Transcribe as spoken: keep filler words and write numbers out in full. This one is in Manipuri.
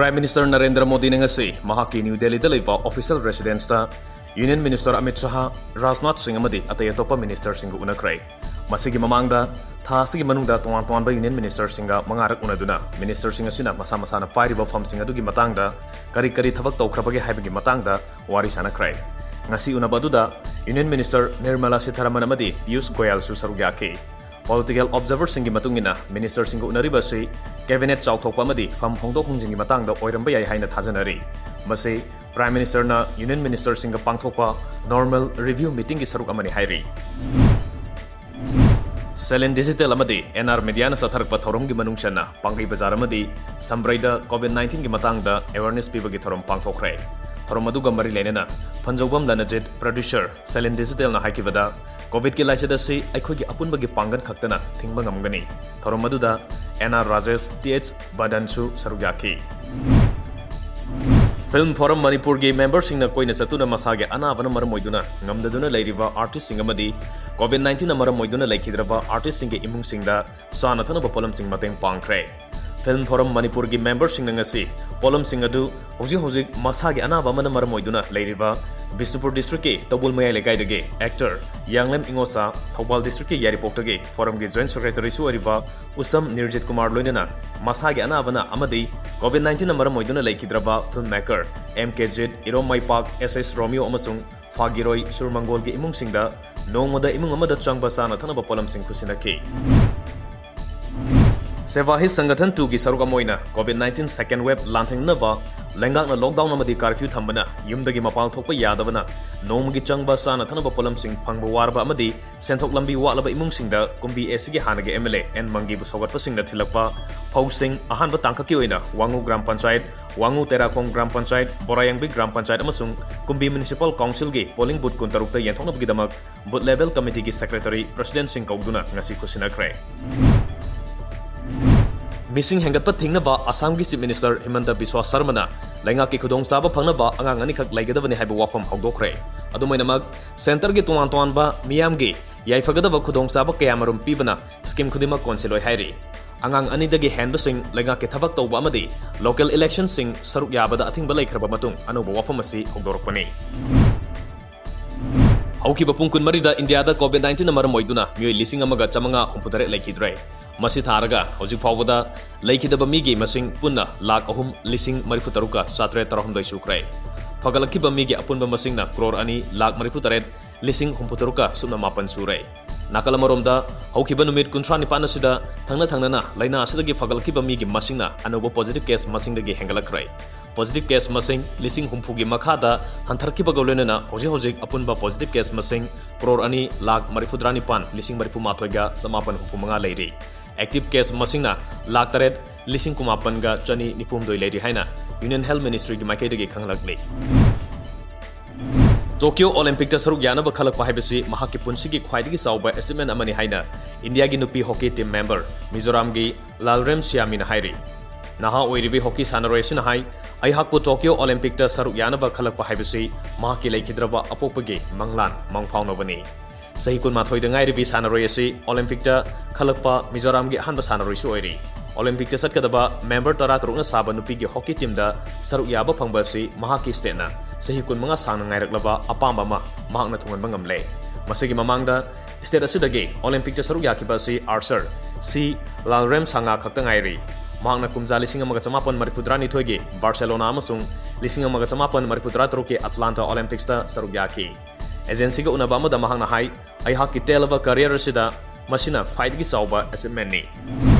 Prime Minister ꯅꯔꯦꯟꯗ꯭ꯔ ꯃꯣꯗꯤꯅ ꯉꯁꯤ ꯃꯍꯥꯛꯀꯤ ꯅ꯭ꯌꯨ ꯗꯦꯜꯂꯤꯗ ꯂꯩꯕ official residence ꯇ Union Minister ꯑꯃꯤꯠ ꯁꯍꯥ, ꯔꯥꯖꯅꯥꯊ ꯁꯤꯡ ꯑꯃꯗꯤ ꯑꯇꯩ ꯑꯇꯣꯞꯄ minister ꯁꯤꯡꯒ ꯎꯅꯈ꯭ꯔꯦ꯫ ꯃꯁꯤꯒꯤ ꯃꯃꯥꯡꯗ ꯊꯥ ꯑꯁꯤꯒꯤ ꯃꯅꯨꯡꯗ ꯇꯣꯉꯥꯟ ꯇꯣꯉꯥꯟꯕ Union Minister ꯁꯤꯡꯒ ꯃꯉꯥꯔꯛ ꯎꯅꯗꯨꯅ minister ꯁꯤꯡ ꯑꯁꯤꯅ ꯃꯁꯥ ꯃꯁꯥꯅ ꯄꯥꯏꯔꯤꯕ ꯐꯝꯁꯤꯡ ꯑꯗꯨꯒꯤ ꯃꯇꯥꯡꯗ ꯀꯔꯤ ꯀꯔꯤ ꯊꯕꯛ ꯇꯧꯈ꯭ꯔꯕꯒꯦ ꯍꯥꯏꯕꯒꯤ ꯃꯇꯥꯡꯗ ꯋꯥꯔꯤ ꯁꯥꯟꯅꯈ꯭ꯔꯦ꯫ ꯉꯁꯤ ꯎꯅꯕ ꯑꯗꯨꯗ Union Minister ꯅꯤꯔꯃꯂꯥ ꯁꯤꯊꯥꯔꯥꯃꯟ ꯑꯃꯗꯤ ꯄꯤꯌꯨꯁ ꯒꯣꯌꯜꯁꯨ ꯁꯔꯨꯛ ꯌꯥꯈꯤ꯫ Political observer ꯁꯤꯡꯒꯤ ꯃꯇꯨꯡ ꯏꯟꯅ minister ꯁꯤꯡꯒ ꯎꯅꯔꯤꯕ ꯑꯁꯤ cabinet ꯆꯥꯎꯊꯣꯛꯄ ꯑꯃꯗꯤ ꯐꯝ ꯍꯣꯡꯗꯣꯛ ꯍꯣꯡꯖꯤꯟꯒꯤ ꯃꯇꯥꯡꯗ ꯑꯣꯏꯔꯝꯕ ꯌꯥꯏ ꯍꯥꯏꯅ ꯊꯥꯖꯅꯔꯤ꯫ ꯃꯁꯤ Prime Minister ꯅ Union Minister ꯁꯤꯡꯒ ꯄꯥꯡꯊꯣꯛꯄ normal review meeting ꯒꯤ ꯁꯔꯨꯛ ꯑꯃꯅꯤ ꯍꯥꯏꯔꯤ꯫ ꯁꯦꯂꯤꯟ Digital ꯑꯃꯗꯤ N R Media ꯅ ꯆꯠꯊꯔꯛꯄ ꯊꯧꯔꯝꯒꯤ ꯃꯅꯨꯡ ꯆꯟꯅ ꯄꯥꯡꯒꯩ ꯕꯖꯥꯔ ꯑꯃꯗꯤ ꯁꯝꯕ꯭ꯔꯩꯗ COVID nineteen ꯒꯤ ꯃꯇꯥꯡꯗ awareness ꯄꯤꯕꯒꯤ ꯊꯧꯔꯝ ꯄꯥꯡꯊꯣꯛꯈ꯭ꯔꯦ꯫ ꯊꯧꯔꯝ ꯑꯗꯨꯒ ꯃꯔꯤ ꯂꯩꯅꯅ ꯐꯟꯖꯧꯕꯝ ꯂꯅꯖꯤꯠ, producer, ꯁꯦꯂꯤꯟ Digital ꯅ ꯍꯥꯏꯈꯤꯕꯗ, COVID ꯀꯤ ꯂꯥꯏꯆꯠ ꯑꯁꯤ ꯑꯩꯈꯣꯏꯒꯤ ꯑꯄꯨꯟꯕꯒꯤ ꯄꯥꯡꯒꯜ ꯈꯛꯇꯅ ꯊꯤꯡꯕ ꯉꯝꯒꯅꯤ꯫ ꯊꯧꯔꯝ ꯑꯗꯨꯗ N R Rajesh, T H ꯕꯗꯟꯁꯨ ꯁꯔꯨꯛ ꯌꯥꯈꯤ꯫ Film Forum ꯃꯅꯤꯄꯨꯔꯒꯤ member ꯁꯤꯡꯅ ꯀꯣꯏꯅ ꯆꯠꯇꯨꯅ ꯃꯁꯥꯒꯤ ꯑꯅꯥꯕꯅ ꯃꯔꯝ ꯑꯣꯏꯗꯨꯅ ꯉꯝꯗꯗꯨꯅ ꯂꯩꯔꯤꯕ artist ꯁꯤꯡ ꯑꯃꯗꯤ COVID nineteen ꯅ ꯃꯔꯝ ꯑꯣꯏꯗꯨꯅ ꯂꯩꯈꯤꯗ꯭ꯔꯕ artist ꯁꯤꯡꯒꯤ ꯏꯃꯨꯡꯁꯤꯡꯗ ꯆꯥꯅ ꯊꯛꯅꯕ ꯄꯣꯠꯂꯝꯁꯤꯡ ꯃꯇꯦꯡ ꯄꯥꯡꯈ꯭ꯔꯦ꯫ Film Forum ꯃꯅꯤꯄꯨꯔꯒꯤ member ꯁꯤꯡꯅ ꯉꯁꯤ ꯄꯣꯠꯂꯝꯁꯤꯡ ꯑꯗꯨ ꯍꯧꯖꯤꯛ ꯍꯧꯖꯤꯛ ꯃꯁꯥꯒꯤ ꯑꯅꯥꯕ ꯑꯃꯅ ꯃꯔꯝ ꯑꯣꯏꯗꯨꯅ ꯂꯩꯔꯤꯕ ꯕꯤꯁꯅꯨꯄꯨꯔ district ꯀꯤ ꯇꯧꯕꯨꯜ ꯃꯌꯥꯏ ꯂꯩꯀꯥꯏꯗꯒꯤ actor ꯌꯥꯡꯂꯦꯝ ꯏꯉꯣꯆꯥ, ꯊꯧꯕꯥꯜ district ꯀꯤ ꯌꯥꯏꯔꯤꯄꯣꯛꯇꯒꯤ Forum ꯒꯤ joint secretary ꯁꯨ ꯑꯣꯏꯔꯤꯕ ꯎꯁꯝ ꯅꯤꯔꯖꯤꯠ ꯀꯨꯃꯥꯔ ꯂꯣꯏꯅꯅ ꯃꯁꯥꯒꯤ ꯑꯅꯥꯕꯅ ꯑꯃꯗꯤ COVID nineteen ꯅ ꯃꯔꯝ ꯑꯣꯏꯗꯨꯅ ꯂꯩꯈꯤꯗ꯭ꯔꯕ film maker M K ꯖꯤꯠ, ꯏꯔꯣꯝ ꯃꯩꯄꯥꯛ, S S ꯔꯣꯃꯤꯌꯣ ꯑꯃꯁꯨꯡ ꯐꯥꯒꯤꯔꯣꯏ ꯁꯨꯔꯃꯪꯒꯣꯜꯒꯤ ꯏꯃꯨꯡꯁꯤꯡꯗ ꯅꯣꯡꯃꯗ ꯏꯃꯨꯡ ꯑꯃꯗ ꯆꯪꯕ ꯆꯥꯅ ꯊꯛꯅꯕ ꯄꯣꯠꯂꯝꯁꯤꯡ ꯈꯨꯠꯁꯤꯟꯅꯈꯤ꯫ ꯁꯦꯕꯥ ꯍꯤ ꯁꯪꯒꯊꯟ two ꯒꯤ ꯁꯔꯨꯛ ꯑꯃ ꯑꯣꯏꯅ COVID nineteen second wave ꯂꯥꯟꯊꯦꯡꯅꯅꯕ ꯂꯩꯉꯥꯛꯅ lockdown ꯑꯃꯗꯤ curfew ꯊꯝꯕꯅ ꯌꯨꯝꯗꯒꯤ ꯃꯄꯥꯟ ꯊꯣꯛꯄ ꯌꯥꯗꯕꯅ ꯅꯣꯡꯃꯒꯤ ꯆꯪꯕ ꯆꯥꯅ ꯊꯛꯅꯕ ꯄꯣꯠꯂꯝꯁꯤꯡ ꯐꯪꯕ ꯋꯥꯔꯕ ꯑꯃꯗꯤ ꯁꯦꯟꯊꯣꯛ ꯂꯝꯕꯤ ꯋꯥꯠꯂꯕ ꯏꯃꯨꯡꯁꯤꯡꯗ ꯀꯨꯝꯕꯤ ꯑꯦꯁꯤꯒꯤ ꯍꯥꯟꯅꯒꯤ M L A N ꯃꯪꯒꯤꯕꯨ ꯁꯧꯒꯠꯄꯁꯤꯡꯅ ꯊꯤꯜꯂꯛꯄ ꯐꯧꯁꯤꯡ ꯑꯍꯥꯟꯕ ꯇꯥꯡꯀꯛꯀꯤ ꯑꯣꯏꯅ ꯋꯥꯉꯨ ꯒ꯭ꯔꯥꯝ ꯄꯟꯆꯥꯌꯠ, ꯋꯥꯉꯨ ꯇꯦꯔꯥꯈꯣꯡ ꯒ꯭ꯔꯥꯝ ꯄꯟꯆꯥꯌꯠ, ꯕꯣꯔꯥꯌꯥꯡꯕꯤ ꯒ꯭ꯔꯥꯝ ꯄꯟꯆꯥꯌꯠ ꯑꯃꯁꯨꯡ ꯀꯨꯝꯕꯤ municipal council ꯒꯤ polling booth ꯀꯨꯟꯇꯔꯨꯛꯇ ꯌꯦꯟꯊꯣꯛꯅꯕꯒꯤꯗꯃꯛ booth level committee ꯒꯤ secretary, president ꯁꯤꯡ ꯀꯧꯗꯨꯅ ꯉꯁꯤ ꯈꯨꯠꯁꯤꯟꯅꯈ꯭ꯔꯦ꯫ ꯃꯤꯁꯤꯡ ꯍꯦꯟꯒꯠꯄ ꯊꯤꯡꯅꯕ ꯑꯁꯥꯝꯒꯤ Chief Minister ꯍꯤꯃꯟꯇ ꯕꯤꯁ꯭ꯋꯥ ꯁꯔꯃꯅ ꯂꯩꯉꯥꯛꯀꯤ ꯈꯨꯗꯣꯡꯆꯥꯕ ꯐꯪꯅꯕ ꯑꯉꯥꯡ ꯑꯅꯤꯈꯛ ꯂꯩꯒꯗꯕꯅꯤ ꯍꯥꯏꯕ ꯋꯥꯐꯝ ꯍꯧꯗꯣꯛꯈ꯭ꯔꯦ꯫ ꯑꯗꯨꯝ ꯑꯣꯏꯅꯃꯛ, centre ꯒꯤ ꯇꯣꯉꯥꯟ ꯇꯣꯉꯥꯟꯕ ꯃꯤꯌꯥꯝꯒꯤ ꯌꯥꯏꯐꯒꯗꯕ ꯈꯨꯗꯣꯡꯆꯥꯕ ꯀꯌꯥꯃꯔꯨꯝ ꯄꯤꯕꯅ scheme ꯈꯨꯗꯤꯡꯃꯛ ꯀꯣꯟꯁꯤꯜꯂꯣꯏ ꯍꯥꯏꯔꯤ꯫ ꯑꯉꯥꯡ ꯑꯅꯤꯗꯒꯤ ꯍꯦꯟꯕꯁꯤꯡ ꯂꯩꯉꯥꯛꯀꯤ ꯊꯕꯛ ꯇꯧꯕ ꯑꯃꯗꯤ local electionꯁꯤꯡ ꯁꯔꯨꯛ ꯌꯥꯕꯗ ꯑꯊꯤꯡꯕ ꯂꯩꯈ꯭ꯔꯕ ꯃꯇꯨꯡ ꯑꯅꯧꯕ ꯋꯥꯐꯝ ꯑꯁꯤ ꯍꯧꯗꯣꯔꯛꯄꯅꯤ꯫ ꯍꯧꯈꯤꯕ ꯄꯨꯡ ꯀꯨꯟꯃꯔꯤꯗ ꯏꯟꯗꯤꯌꯥꯗ COVID nineteenꯅ ꯃꯔꯝ ꯑꯣꯏꯗꯨꯅ ꯃꯤꯑꯣꯏ ꯂꯤꯁꯤꯡ ꯑꯃꯒ ꯆꯥꯃꯉꯥ ꯍꯨꯝꯐꯨꯇꯔꯦꯠ ꯂꯩꯈꯤꯗ꯭ꯔꯦ꯫ ꯃꯁꯤ ꯊꯥꯔꯒ ꯍꯧꯖꯤꯛ ꯐꯥꯎꯕꯗ ꯂꯩꯈꯤꯗꯕ ꯃꯤꯒꯤ ꯃꯁꯤꯡ ꯄꯨꯟꯅ ꯂꯥꯈ ꯑꯍꯨꯝ ꯂꯤꯁꯤꯡ ꯃꯔꯤꯐꯨ ꯇꯔꯨꯛꯀ ꯆꯥꯇ꯭ꯔꯦꯠ ꯇꯔꯥꯍꯨꯝꯗꯣꯏ ꯁꯨꯈ꯭ꯔꯦ꯫ ꯐꯒꯠꯂꯛꯈꯤꯕ ꯃꯤꯒꯤ ꯑꯄꯨꯟꯕ ꯃꯁꯤꯡꯅ ꯀ꯭ꯔꯣꯔ ꯑꯅꯤ ꯂꯥꯈ ꯃꯔꯤꯐꯨ ꯇꯔꯦꯠ ꯂꯤꯁꯤꯡ ꯍꯨꯝꯐꯨ ꯇꯔꯨꯛꯀ ꯁꯨꯞꯅ ꯃꯥꯄꯟ ꯁꯨꯔꯦ꯫ ꯅꯥꯀꯜ ꯑꯃꯔꯣꯝꯗ, ꯍꯧꯈꯤꯕ ꯅꯨꯃꯤꯠ ꯀꯨꯟꯊ꯭ꯔꯥ ꯅꯤꯄꯥꯟ ꯑꯁꯤꯗ ꯊꯪꯅ ꯊꯪꯅꯅ ꯂꯥꯏꯅꯥ ꯑꯁꯤꯗꯒꯤ ꯐꯒꯠꯂꯛꯈꯤꯕ ꯃꯤꯒꯤ ꯃꯁꯤꯡꯅ ꯑꯅꯧꯕ positive case ꯃꯁꯤꯡꯗꯒꯤ ꯍꯦꯟꯒꯠꯂꯛꯈ꯭ꯔꯦ꯫ Positive case ꯃꯁꯤꯡ ꯂꯤꯁꯤꯡ ꯍꯨꯝꯐꯨꯒꯤ ꯃꯈꯥꯗ ꯍꯟꯊꯔꯛꯈꯤꯕꯒ ꯂꯣꯏꯅꯅ ꯍꯧꯖꯤꯛ ꯍꯧꯖꯤꯛ ꯑꯄꯨꯟꯕ positive case ꯃꯁꯤꯡ ꯀ꯭ꯔꯣꯔ ꯑꯅꯤ ꯂꯥꯈ ꯃꯔꯤꯐꯨꯇꯔꯥ ꯅꯤꯄꯥꯟ ꯂꯤꯁꯤꯡ ꯃꯔꯤꯐꯨ ꯃꯥꯊꯣꯏꯒ ꯆꯃꯥꯄꯟ ꯍꯨꯝꯐꯨ ꯃꯉꯥ ꯂꯩꯔꯤ꯫ Active case ꯃꯁꯤꯡꯅ ꯂꯥꯈ ꯇꯔꯦꯠ ꯂꯤꯁꯤꯡ ꯀꯨꯟꯃꯥꯄꯟꯒ ꯆꯅꯤ ꯅꯤꯐꯨ ꯍꯨꯝꯗꯣꯏ ꯂꯩꯔꯤ ꯍꯥꯏꯅ Union Health Ministryꯒꯤ ꯃꯥꯏꯀꯩꯗꯒꯤ ꯈꯪꯂꯛꯂꯤ꯫ Tokyo Olympicꯇ ꯁꯔꯨꯛ ꯌꯥꯅꯕ ꯈꯜꯂꯛꯄ ꯍꯥꯏꯕꯁꯤ ꯃꯍꯥꯛꯀꯤ ꯄꯨꯟꯁꯤꯒꯤ ꯈ꯭ꯋꯥꯏꯗꯒꯤ ꯆꯥꯎꯕ achievement ꯑꯃꯅꯤ ꯍꯥꯏꯅ ꯏꯟꯗꯤꯌꯥꯒꯤ ꯅꯨꯄꯤ hockey team member ꯃꯤꯖꯣꯔꯥꯝꯒꯤ ꯂꯥꯜꯔꯦꯝ ꯁꯤꯌꯥꯃꯤꯅ ꯍꯥꯏꯔꯤ꯫ ꯅꯍꯥ ꯑꯣꯏꯔꯤꯕꯤ hockey ꯁꯥꯟꯅꯔꯣꯏ ꯑꯁꯤꯅ ꯍꯥꯏ, "ꯑꯩꯍꯥꯛꯄꯨ Tokyo Olympicꯇ ꯁꯔꯨꯛ ꯌꯥꯅꯕ ꯈꯜꯂꯛꯄ ꯍꯥꯏꯕꯁꯤ ꯃꯍꯥꯛꯀꯤ ꯂꯩꯈꯤꯗ꯭ꯔꯕ ꯑꯄꯣꯛꯄꯒꯤ ꯃꯪꯂꯥꯟ ꯃꯪꯐꯥꯎꯅꯕꯅꯤ꯫" ꯆꯍꯤ ꯀꯨꯟꯃꯥꯊꯣꯏꯗ ꯉꯥꯏꯔꯤꯕꯤ ꯁꯥꯟꯅꯔꯣꯏ ꯑꯁꯤ Olympicꯇ ꯈꯜꯂꯛꯄ ꯃꯤꯖꯣꯔꯥꯝꯒꯤ ꯑꯍꯥꯟꯕ ꯁꯥꯟꯅꯔꯣꯏꯁꯨ ꯑꯣꯏꯔꯤ꯫ Olympicꯇ ꯆꯠꯀꯗꯕ member ꯇꯔꯥꯇꯔꯨꯛꯅ ꯁꯥꯕ ꯅꯨꯄꯤꯒꯤ hockey teamꯗ ꯁꯔꯨꯛ ꯌꯥꯕ ꯐꯪꯕ ꯑꯁꯤ ꯃꯍꯥꯛꯀꯤ stateꯅ ꯆꯍꯤ ꯀꯨꯟꯃꯉꯥ ꯁꯥꯡꯅ ꯉꯥꯏꯔꯛꯂꯕ ꯑꯄꯥꯝꯕ ꯑꯃ ꯃꯍꯥꯛꯅ ꯊꯨꯡꯍꯟꯕ ꯉꯝꯂꯦ꯫ ꯃꯁꯤꯒꯤ ꯃꯃꯥꯡꯗ state ꯑꯁꯤꯗꯒꯤ Olympicꯇ ꯁꯔꯨꯛ ꯌꯥꯈꯤꯕ ꯑꯁꯤ archer ꯁꯤ ꯂꯥꯜꯔꯦꯝ ꯁꯥꯉꯥ ꯈꯛꯇ ꯉꯥꯏꯔꯤ꯫ ꯃꯍꯥꯛꯅ ꯀꯨꯝꯖꯥ ꯂꯤꯁꯤꯡ ꯑꯃꯒ ꯆꯃꯥꯄꯟ ꯃꯔꯤꯐꯨꯇꯔꯥꯅꯤꯊꯣꯏꯒꯤ Barcelona ꯑꯃꯁꯨꯡ ꯂꯤꯁꯤꯡ ꯑꯃꯒ ꯆꯃꯥꯄꯟ ꯃꯔꯤꯐꯨꯇꯔꯥ ꯇꯔꯨꯛꯀꯤ Atlanta Olympicsꯇ ꯁꯔꯨꯛ ꯌꯥꯈꯤ꯫ Agencyꯒ ꯎꯅꯕ ꯑꯃꯗ ꯃꯍꯥꯛꯅ ꯍꯥꯏ, "ꯑꯩꯍꯥꯛꯀꯤ ꯇꯦꯜꯂꯕ career ꯑꯁꯤꯗ ꯃꯁꯤꯅ ꯈ꯭ꯋꯥꯏꯗꯒꯤ ꯆꯥꯎꯕ achievementꯅꯤ꯫"